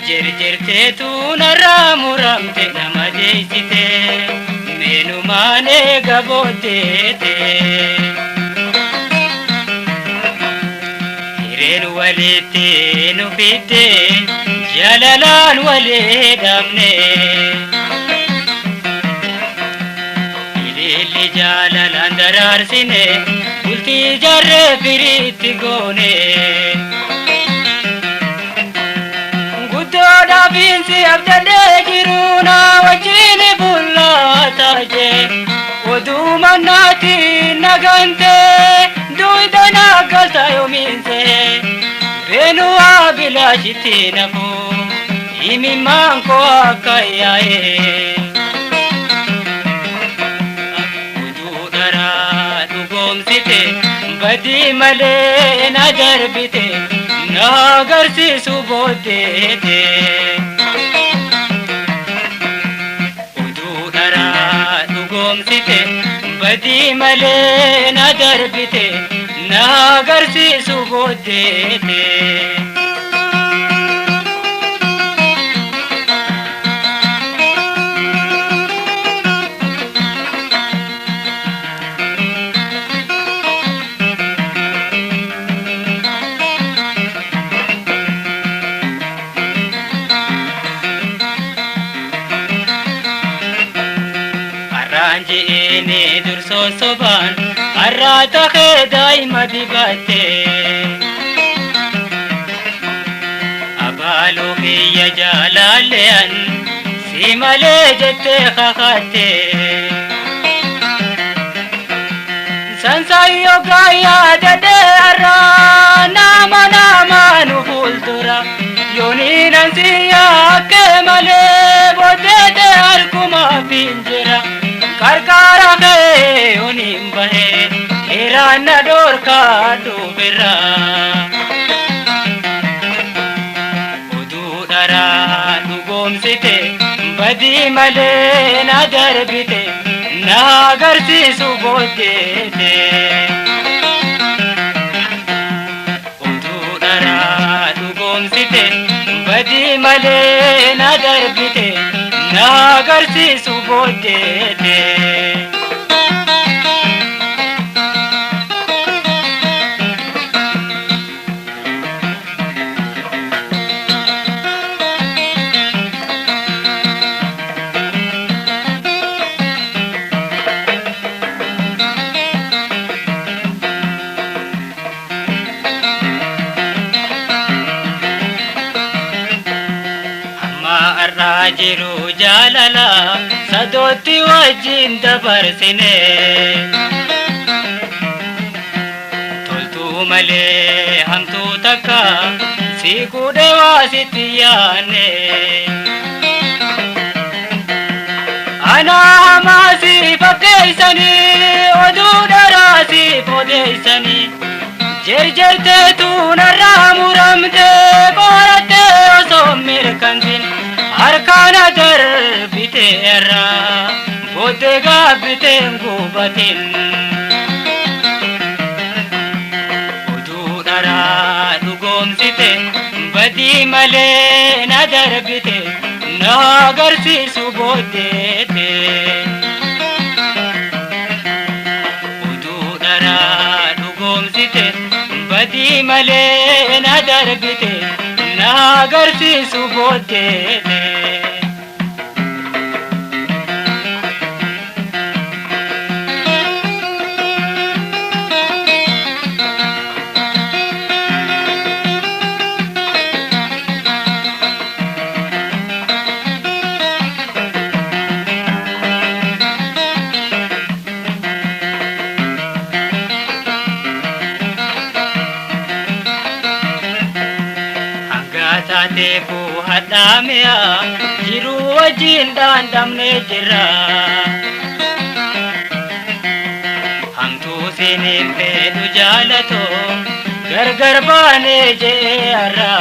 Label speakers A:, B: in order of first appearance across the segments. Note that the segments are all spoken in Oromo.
A: Jirjirteetu narraa muramte nama deessite meenumaan eega booddeete. Hireen walitti nu fidde jaalalaan walii dhabne. Ililli jaalalaan daraarsine bultii jarree firiitti goone. Guddoodhaafiinsi abdadhee jiru na wajjin bullaa jee oduu mannaatti nagantee duwidha nagalta yoomiinse beenuu haa bilaashitti nafu imimmaan koo akka yaa'ee. Oduu dharaa dhugoomsite badii malee na darbite na agarsiisu booddeete. Oduu dharaa dhugoomsite badii malee na darbite na agarsiisu booddeete. Har'aan je'eeni dursoo sobaan har'aa tahee daa'ima dibatte. Abaaluu kiyya jaalalle'an si malee jettee kakatte. Sansaayyoo gaayyaa dadhee har'aa nama nama nu fuuldura. Yooniin ansi yaakkee malee booddeete harkumaaf hin jira. Qarqara kee yooniin bahee heeraan na dhorkaa dhuferra. Oduu dharaa dhugoomsite badii malee na darbite na agarsiisu booddeete. Oduu dharaa dhugoomsite badii malee na darbite na agarsiisu booddeete. Amma har'aa jiru jaalala sadootti wajjin dabarsine. Toltuu malee hamtuu takka si kudhe waa sitti yaanne. Ana hamaa si fakkeessanii oduu dharaa si odeessanii. Jirjirteetu narraa muramte qorattee osoo mirkantiin harkaana darbite irraa booddee gaabbiteen gubatin. Oduu dharaa dhugoomsite badii malee na darbite na agarsiisu booddeete. Oduu dharaa dhugoomsite badii malee na darbite na agarsiisu booddeete. Hangaa taateefuu hadhaami'a jiruu wajjin dhandhamnee jirra. Hamtuu siniin fedhu jaalatoo gargar baanee jee har'a.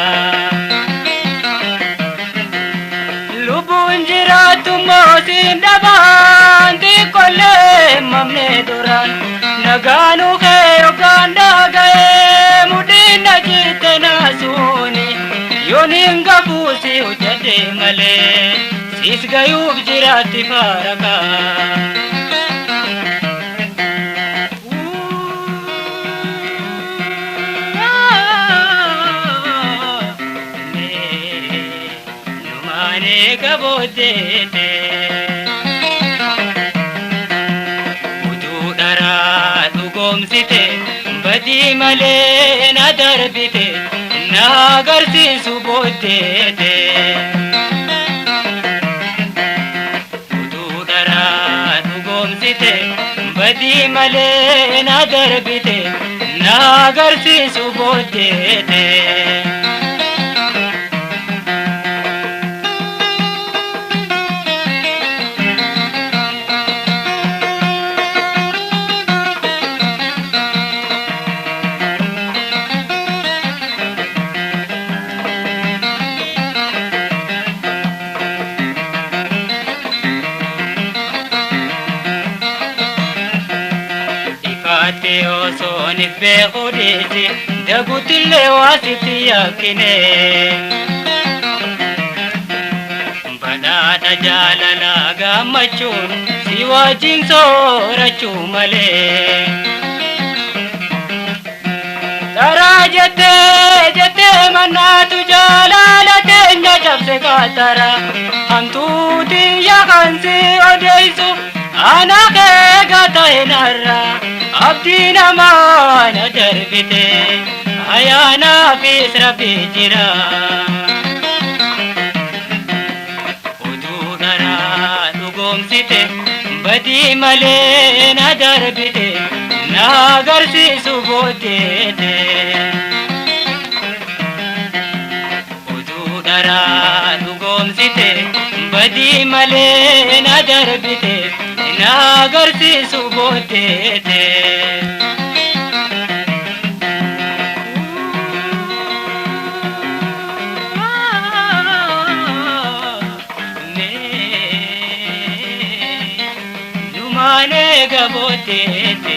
A: Lubbuun jiraattu mootiin dhabaan xiqqollee mamnee duraan nagaanuu kee yookaan dhaga'ee mudhiin na jitte naasuuni. Yooniin gabuusi hojjadhe malee siis gayuuf jiraatti faarakaa. Numaanee gabooddeete. Utuu dharaa dhugoomsite badii malee na darbite na agarsiisu booddeete. Utuu dharaa dhugoomsite badii malee na darbite na agarsiisu booddeete. Ifaatti osoo nif beeku dhiisi daguutillee waa sitti yakkine. Badhaadha jaalalaa gammachuun si wajjin soorachuu malee. Taraa jettee jettee mannaatu jaalala teenya cabse kaatara hamtuuti yakansi odeessu ana kee gata hinarra abdii namaa na darbite ayyaanaafis rabbi jira. Utuu dharaa dhugoomsite badii malee na darbite na agarsiisu booddeete. Utuu dharaa dhugoomsite badii malee na darbite na agarsiisu booddeete. Numaanee gabooddeete.